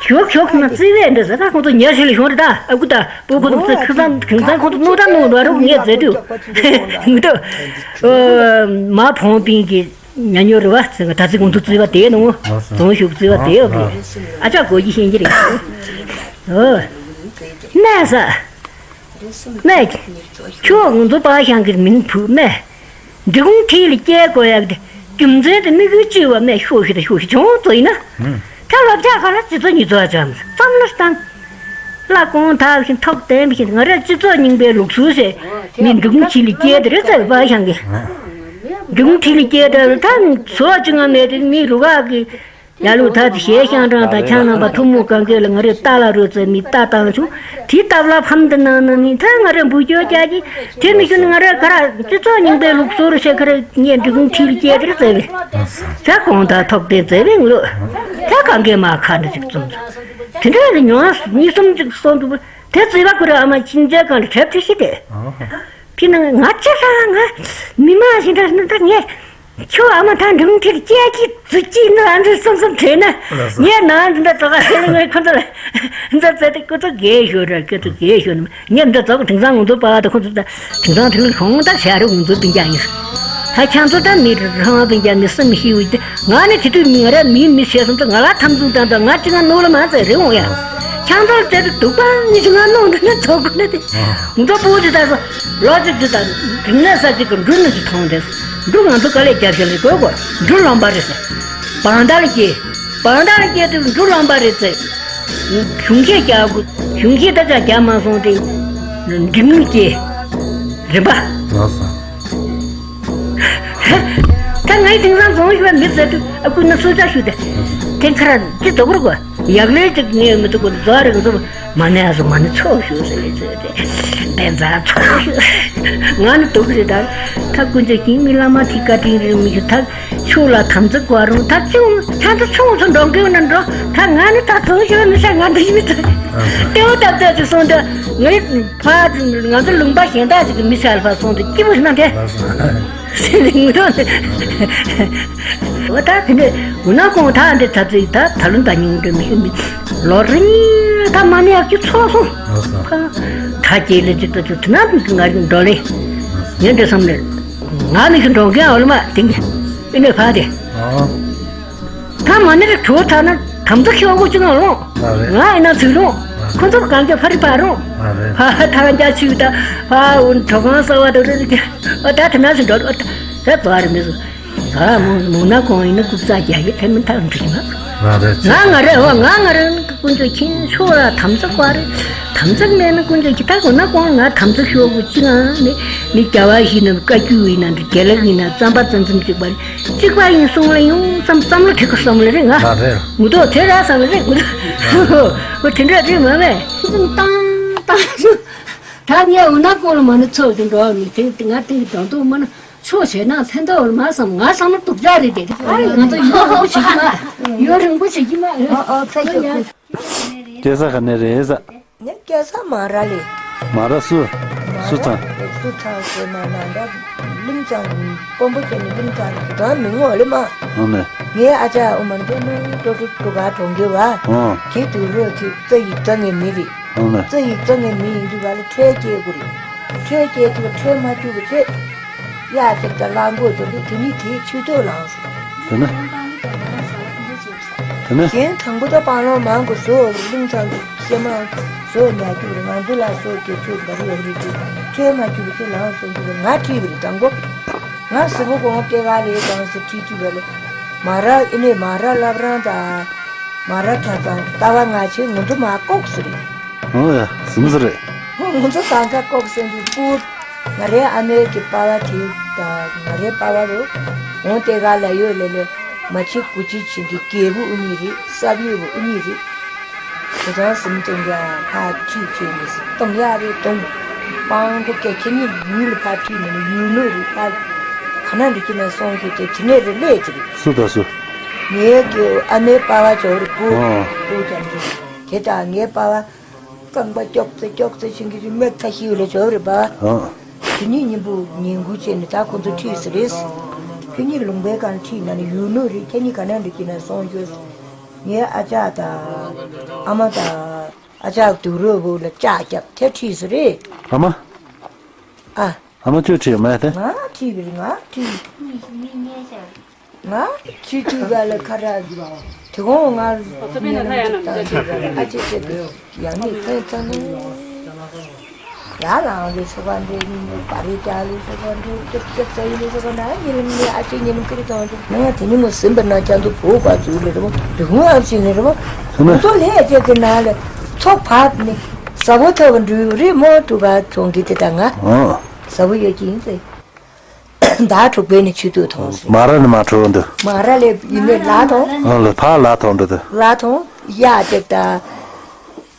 ཞོག་ཞོག་ན་བརྩི་བས་འདི་ཟེར་ད་ཁོང་ཚོ་ཉལ་ཞིག་ལ་ཞོག་རེད་ད། ཨ་ཁུ་ད་སྤུ་ཁོ་ཚོ་ཁུ་ཚང་ཁུ་ཚང་ཁོང་ཚོ་སྣུ་ད་སྣུ་འགྲོ་རུ་ངས་མཛད་དུས་ངུ་ད་མ་བོང་པིན་གྱི་ཉ་ཉོ་རུ་བ་ཚེ་ད་ཚེ་ཁོང་ཚོ་བརྩི་བ་དེ་ནོ་རྫོང་ཞུགས་བརྩི་བ་དེ་ཡོད་རེད། ཨ་ཅག་གོ་ཡི་ཤེས་ཀྱི་རེད། ཨོ། གནས་ས། སྨད་ཀྱི། ཁྱོད་ང་ཚོ་པ་ཤང་གི་མིང་བུ་སྨད། འབྲི་གུང་ཁྲི་ལ་སྐྱེལ་དགོས་ཡག་དེ་རྒྱུ་མཚན་དེ་དམིགས་ཡུལ་ཅི་བ་སྨད་ཤོག་ཤི་ད་ཤོག་ཤི་བྱུང་ཙོ་ཡིན་ན། ད་ལབ་ཆ་ག་ལ་སྤྱི་ཚོགས་ཉིས་ཚོགས་ཅམ་བསམ་བློ་བཏང་། ལ་གོང་ཐག་བཞིན་ཐོག་བརྟན་བཞིན་ང་རང་སྤྱི་ཚོགས་རྙིང་པའི་ལུགས་སྲོལ་ཞེས་མི་འབྲི་གུང་ཁྲི་ལ་སྐྱེལ་དེ་རེད་ཟེར་བ་ཤང་གི། འབྲི་གུང་ཁྲི་ལ་སྐྱེལ་དེ་ད་ཚོགས་ཅི་ང་མེད་དེ་མི་རུ་ཁག་གི། ཡ་ལུ་ད་དེ་གཞས་ཤང་གྲངས་དང་ཁྱང་ནང་པ་ཐུན་མོང་གང་གས་ལ་ང་རེ་རྟ་ལ་རོལ་ཙེ་མི་རྟ་བཏང་བྱུང་། དེའི་རྟ་བླ་ཕམ་དུ་གནང་ན་ནི་ད་ང་རེ་འབུ་སྐྱོ་རྒྱག་གི། དེ་མི་ཤུ་ནི་ང་རེ་ག་ར་སྤྱི་ཚོགས་རྙིང་པའི་ལུགས་སྲོལ་ཞེས་ག་རེ་ངས་འབྲི་གུང་ཁྲི་ལ་སྐྱེལ་དེར་བཙལ་བས། ད་གོང་ད་ཐོག་དེ་བཙལ་བས་ངུ་ལོ། ད་གང་གས་མ་ཁ་འདྲ་ཅིག་བཙུམ་འདུག་དེ་འདྲ་ལ་ཉོ་ང་གཉིས་གསུམ་ཅིག་སོང་འདུག་དེ་བཙལ་བ་ཁོ་རེ་ཨ་མ་ཁྱིམ་མཚེས་གང་ལ་གྲབས་ཁྲི་ཤི་དེ། ཕི་ན་ང་ཅི་ལ་ང་མི་མ་ཞིག་འདྲ་ན་ད་ངས། ཁྱོད་ཨ་མ་ཐང་སྒྲུང་ཁྲིར་སྐྱེལ་གྱི་རྫུ་ཅི་ནི་ཨ་འདྲ་བསམ་བསམ་བྱས་ན། ལགས་སོ། ངས་ནང་འདི་འདྲ་ཙག་ཁ་ལྷེ་ངའི་ཁོ་ཚོ་ལ་འདི་ཙེ་ཏི་ཁོ་ཚོ་རྒས་ཤོས་ར་ཁོ་ཚོ་རྒས་ཤོས་ནི་ངས་འདི་ཙག་དེང་སང་ང་ཚོ་པ་དང་ཁོ་ཚོ་ད་དེང་སང་དེ་ལ་ཁོང་ད་ཞག་རེ་ང་ཚོ་སྤུན་ཀྱག་ཡིན། ད་ཁྱང་ཚོ་ད་མི་རེ་རང་སྤུན་ཀྱག་མི་སེམས་ཤི་འུ་ཅི་ང་ནི་དེ་དུས་མི་ང་ར་མི་མི་བྱས་སོང་ད་ང་ལ་ཐམ་ཚུགས་དང་ད་ང་ཅི་ང་ནོར་ལ་མ་ཙེ་རེ་འོང་ཡ། ཁྱང་ཚོ་ཙེ་ཏི་སྡུག་པ་ཉི་ཤུ་ང་ནོར་འདི་ནི་ཚོགས་ཁོ་ནི་དེ་ང་ཚོ་པོ་ཅི་ད་སོ་ལོ་ཅི་ཅི་ད་དེང་ནས་ས་ཅི་གི་འགྲུལ་ནི་ཅི་མཐོང་དེ། འབྲུ་ང་ཚོ་དཀའ་ལས་རྒྱབ་བཞིན་ལས་དགོས་དགོས་འབྲུ་ལོན་པ་རེད་ཟེར། བང་དར་སྐྱེས། བང་དར་སྐྱེས་དུས་འབྲུ་ལོན་པ་རེད་ཟེར། གཞུང་ཤེས་རྒྱག་དགོས་གཞུང་ཤེས་ད་ཆ་རྒྱག་མ་སོང་སྟེ། འབྲི་མུན་སྐྱེས། རིམ་པ། ལགས་སོ། ད་ངའི་དེང་སང་རྫོང་ཞུ་བ་མི་ཟེར་དུས་ཨ་ཁུ་ནི་སུ་ཆ་ཞུ་དེ། དེ་ཁ་ར་ཅི་དོག་རུ་གོ། ཡག་ལས་ཅིག་ནས་མི་འདུག་གོ་རྫོགས་རེད་ཟེར། མ་ཎི་ཨ་སོ་མ་ཎི་ཚོགས་ཞུ་ཟེར་ལས་ཚོད་དེ། བན་ཛ་ཚོགས་ཞུ། ང་ནི་འདུག་རེད་ད། ད་ཀུན་སྤྱོད་ཀྱིས་མི་བླ་མ་ཐི་བཀའ་དྲིན་རིང་མི་ཞུ་ད། ཆུ་ལ་དམ་ཚིག་གོ་རུང་ད་ཅུང་ཆ་ཚ་ཆུང་ཚོ་འགྲོ་མཁན་ན་འགྲོ། ད་ང་ནི་ད་ཚོགས་ཞུ་མི་ཤ་ང་འདི་ཡིན་ད། ལྟེ་བ་ཏག་ཏག་ཅིག་སོང་ད། ངའི་ཕ་ང་ཚོ་ལུང་པ་གཞན་དག་ཅིག་གི་མི་ཤ་ལ་ཕ་སོང་ད་སྐྱིད་པོ་ཞིག་ན་དེ། ཟེར་ནས་ངུ་རོགས་ནས། འོ་ད་དེ་འདྲས་འོ་ན་ཁོང་ད་འདྲས་ད་ཚིག་ད་ད་ལུང་ད་ཉུང་འདྲ་མི་ཤེས་མི་ལོ་རེ་གཉིས་ད་མ་ནི་ཡག་གི་ཚོགས་སོང་། ད་ཁྱེད་ལས་ཅིག་ད་ཚོད་དེ་ན་ང་འགྲོ་ལེ། ངས་འདྲ་བསམ་ལེ། ང་མི་ཤི་འགྲོ་མཁན་འོ་ལ་མ་དེ་འདྲས་ཨེ་ནས་ཕ་དེ། ད་མ་ནི་རེ་གྲོ་ཚ་ན་དམ་ཚིག་ཤོག་གོ་ཅི་ང་རུང་། ང་ཨེ་ན་ཚིག་རུང་། ཁོ་ཚོ་གང་ག་ཕ་རི་པ་རུང་། ཕ་ཐང་རྒྱ་ཆུ་ད་ཕ་འུན་གྲོ་གང་ས་བ་དུ་རེ་ད་ད་ད་ན་སུ་འགྲོ་ད་ད་བ་རེ་མི་སུ། ད་མོ་མོ་ན་གོང་ཡིན་ན་རྐུབ་ཙག་རྒྱག་གི་ཐེ་མི་ཐག་འགྲིག་མ། ང་རེད་ཆེ། ང་ང་རེད་བ་ང་ང་རེད་ཀུན་སྤྱོད་ཁྱིན་ཤོག་ལ་དམ་ཚིག་བ་རེད། དམ་ཚིག་མེད་ན་ཀུན་སྤྱོད་ཁྱི་ད་གོ་ན་གོང་ང་དམ་ཚིག་ཤོག་གུ་ཅི་ང་ནི་མི་རྒྱ་བ་ཞིག་ན་བཀའ་བརྒྱུད་ཡིན་ན་འདྲ་རྒྱལ་ལགས་ཡིན་ན་རྩམ་པ་ཙམ་ཙམ་གཅིག་པ་རེད། གཅིག་པ་ཡིན་གསུང་ལ་ཡོང་བསམ་བསམ་བློ་ཁྲིད་གོ་བསམ་བློ་རེད་ང་། ང་རེད། ངུ་ཐོག་དེ་ར་བསམ་བློ་རེད་ངུ་ཐོག་དེ་འདྲ་རེད་མ་མེད། ཁྱི་ཙམ་བཏང་བཏང་ཤོག་ད་ངས་འོ་ན་ཀོ་ལ་མ་ནི་ཚོགས་ཀྱི་འགྲོ་བ་མི་དེ་ང་དེ་གི་དོན་དུ་མ་ནི་ཆོག་བྱས་ན་ཕན་ཐོགས་མ་བསམ་ང་བསམ་ན་སྡུག་ཅག་རེད་དེ། ང་ཚོ་ཡུན་རིང་པོ་བྱེད་ཀྱི་མ་ཡུན་རིང་པོ་བྱེད་ཀྱི་མ་ཨོ་ཨོ་ཕན་ཆོག་ཕན་ཆོག་སྐྱེ་ས་ག་ནས་རེད་ཟ། ངས་སྐྱེ་ས་མ་ར་ལས། མ་ར་སུ། སུ་ཚང་། སུ་ཚང་ཟེར་ན་ན་འདྲ་གླིང་ཚང་དཔོན་པོ་བྱས་ནས་གླིང་ཚང་གི་གང་མི་ངོ་ལེ་མ། ཨོ་ནས། ངའི་ཨ་ཅག་ཨོ་མ་འདི་ནི་ཀྲོ་ཀྲོ་ཀྲོ་ག་གྲོང་ཁྱེར་བ། ཨོ། དེ་དུས་རོ་དེ་རྩ་ཡིག་རྩ་ངའི་མི་རེད། ཨོ་ནས། རྩ་ཡིག་རྩ་ངའི་མི་ཡིན་དུས་ག་ལ་ཁྲལ་སྐྱེལ་དགོས་རེད། ཁྲལ་སྐྱེལ་དུས་ཁྲལ་མ་བཅུག་པ་བྱས། གཡག་ཅིག་དང་གླང་གོག་ཅིག་འདུག་དེ་ནི་དེའི་ཆུ་ཐོག་ལངས་སོང་། དེ་ནི། དེ་ནི། གཞན་དང་པོ་ད་སྤང་ལོང་མང་གོ་བཟོ་གླིང་ཚང་གི་སྐྱེ་མ་བཟོ་ཉག་རྒྱུག་རེད། ང་ཚོ་ལ་སོ་སྐྱེ་ཆུ་འགའ་རེ་ཡོད་རེད་དུས་ཁྲལ་མ་བཅུག་པ་བྱས་ལངས་སོང་དུས་ང་ཁྲིད་པ་རེད་དང་པོ། ང་གཟུགས་པོ་གོང་སྟེ་ག་ལས་གང་སེ་ཁྲིད་ཁྲིད་པ་ལས་མ་ར་ཨེ་ནས་མ་ར་བླ་བྲང་དང་མ་ར་གྲྭ་ཚང་ལྟ་བ་ང་ཆེ་ང་ཚོ་མ་ལྐོག་སུ་རེད། ཨོ་ཡ་ཟིན་ཟི་རེད། ང་ཚོ་གང་ག་ལྐོག་སེ་འདུག་སྤུར། ང་རའི་ཨ་མའི་གི་པ་ཕ་དེ་དང་ང་རའི་པ་ཕ་རུ་འོང་སྟེ་ག་ལ་ཡོད་ལེ་ལེ་མ་ཆེ་གུ་ཆེ་བྱིན་གི་རྒྱལ་པོ་ཨུ་གཉིས་རེད། ས་བྱིའུ་བུ་ཨུ་གཉིས་རེད། ཁོ་ཚང་སེམས་ཅན་གྱི་ཕར་ཁྲིད་བྱས་ནས་གཏོང་ཡག་རེད་གཏོང་། སྤང་གོ་སྐད་ཁྱེད་གཉིས་ཡུལ་ལ་ཕར་ཁྲིད་ནས་ནི་ཡུལ་ནོ་རེད། ཕར་ག་ན་འགྲོ་གི་ན་སོང་ཞུས་ཏེ་དེ་ནས་རེ་ལས་ཅི་རེད། སུ་དང་སུ། ངའི་གི་ཨ་མའི་པ་ཕ་ཇོ་རུ་བུ། ཨོ། བུ་ཀྱང་རེད། དེ་དང་ངའི་པ་ཕ་རྐང་པ་ཀྱོག་ཙེ་ཀྱོག་ཙེ་བྱིན་གི་རེད། མེད་ཁ་ཤིའུ་ལས་ཇོ་རུ་བ། ཨོ། དེ་གཉིས་མཉམ་པོ་ཉན་གུ་བྱས་ནས་ད་ཁོ་ཚོ་ཁྲིད་ཟེར་རེད། ཁྱེད་གཉིས་ལུང་པའི་སྒང་ཁྲིད་ན་ནི་ཡུལ་ནོ་རེད། ཁྱེད་གཉིས་ག་ན་འགྲོ་གི་ན་སོང་ཞུས། ངའི་ཨ་ཅག་དང་ཨ་མ་དང་ཨ་ཅག་དུག་རོ་བུ་ལ་ལྕག་རྒྱབ་དེ་ཁྲིད་ཟེར་རེད། ཨ་མ། ཨ། ཨ་མ་ཁྱོད་ཁྲིད་མ་དེ། ང་ཁྲིད་པའི་ང་ཁྲིད། ང་ཁྲིད་དུས་ག་ལ་ཁ་ར་དེ་གོང་ང་ཉེ་ལམ་ཅིག་དང་ཨ་ཅེ་ཅེ་གི་ཡང་ནི་ཁོས་ད་ནི། ཡར་ལངས་ལས་སོགས་པ་འདྲ། གཉིད་ཉལ་པ་རེ་རྒྱག་ལས་སོགས་པ་འདྲ། ཅིག་ཅིག་ཟ་ཡི་ལས་སོགས་པ་འདྲ། ཉི་ལམ་ནས་ཨ་ཅེ་ཉི་ལམ་ཁྱེར་ཏང་ཅིག་ནང་དེ་ཉིན་མོ་ཟིན་པ་ན་ཅང་ཚོ་བོ་བ་ཚུགས་ལས་རེད་མོ། རི་ཧུང་ཨ་ཅེ་ནས་རེད་མོ། ཁོ་ཚོ་ལས་ཅེ་གི་ནང་ལ་ཚོ་བབ་ནས་ཟ་བོ་ཐོབ་འགྲུལ་རེད་མོ། ཐུག་པ་ཚོང་གི་དེ་ད་ང་ཨ་ཟ་བོ་ཡོད་ཀྱི་ཡིན་ཟེར། ཟླ་དྲུག་པའི་ནས་ཆུ་ཚོད་ཐོང་ཟེར། མ་ར་ནས་མ་འཕྲོ་འདུག་མ་ར་ལས་ཡིན་ནས་ལ་ཐོང་། ཨ་ལ་ཕ་ལ་ཐོང་འདུག་དེ། ལ་ཐོང་། ཡ་ཅིག་ད་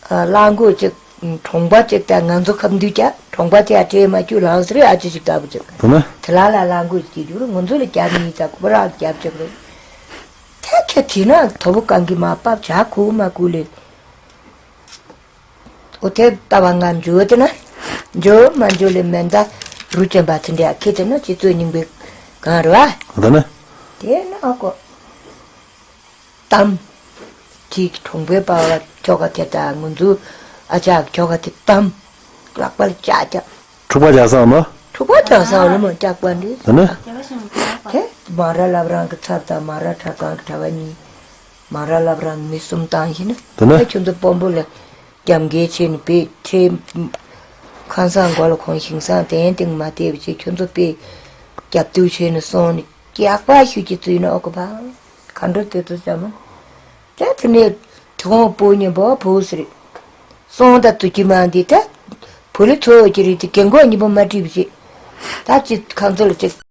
གླང་གོས་ཅིག་གྲོང་པ་ཅིག་ད་ང་ཚོ་ཁམས་འདུས་ཀྱ་གྲོང་པ་དེ་ཡ་སྤྲད་མ་བཅུ་ལངས་ཟེར། ཨ་ཅེ་ཅིག་ལྟ་བུ་ཅིག་དེ་ནས། དེ་ལ་ལ་གླང་གོས་ཅིག་རྒྱུག་རུ་ང་ཚོ་ལ་རྒྱབ་ནི་ཡིན་ཙང་ཁོ་རང་རྒྱབ་ཅིག་རུ། དེ་ཁྱེད་དེ་ན་དོ་པོ་གང་གི་མ་པབ་བྱ་ཁུ་མ་ཁུ་ལས། འོ་དེ་ལྟ་བ་ང་འཇོ་དེ་ན། འཇོ་མ་འཇོ་ལས་མེ་མདའ་རུ་ཅན་པ་དེ་འདྲ་ཁྱེད་དེ་ན་སྤྱི་ཚོགས་རྙིང་པའི་གང་རེད་བ། དེ་ནས། དེ་ན་ཨ་ཀོ། གཏམ། དེ་གྲོང་པའི་པ་བ་ཁྱོ་ག་དེ་དང་ང་ཚོ་ཨ་ཅག་ཁྱོ་ག་དེ་གཏམ། ལག་པ་ལ་ལྕགས་ལྕགས། འཁྲུག་པ་རྒྱག་ས་མ། འཁྲུག་པ་རྒྱག་ས་ལ་མ་ལྕགས་པ་འདི། དེ་ནས། དེ་མ་ར་ལབ་རང་གི་ཚབ་དང་མ་ར་གྲྭ་ཚང་གི་གྲྭ་བ་གཉིས། མ་ར་ལབ་རང་མི་གསུམ་བཏང་ཡིན་ན། དེ་ནས། ཁྱོད་ཚོ་དཔོན་པོ་ལ་རྒྱབ་འགལ་བྱས་ནས་པེ་ཁྲེ། ཁང་བཟང་མགོ་ལ་གོང་ཞིང་བཟང་དེ་སྟེང་མ་བལྟས་པ་བྱས་ཁྱོད་ཚོ་པེ་རྒྱབ་གཏུག་བྱས་ནས་སོང་ནས་སྐྱག་པ་ཤུགས་ཀྱིས་བཙུད་ན་ཨོ་ཁོ་པ། ག་འགྲོ་དེ་ཚོ་བྱ་མ། དེ་དེ་ནས་དེ་ཁོང་བུ་གཉིས་པོ་བུ་ཟེར། སོང་ད་དུ་ཅི་མ་འདི་ད། བུ་ལི་ཚོ་ཅི་རེད་དེ་རྒན་གོག་གཉིས་པོ་མ་བྲིས་པ་བྱས། ད་ཅི་ཁང་ཚོ་ལ་ཅིག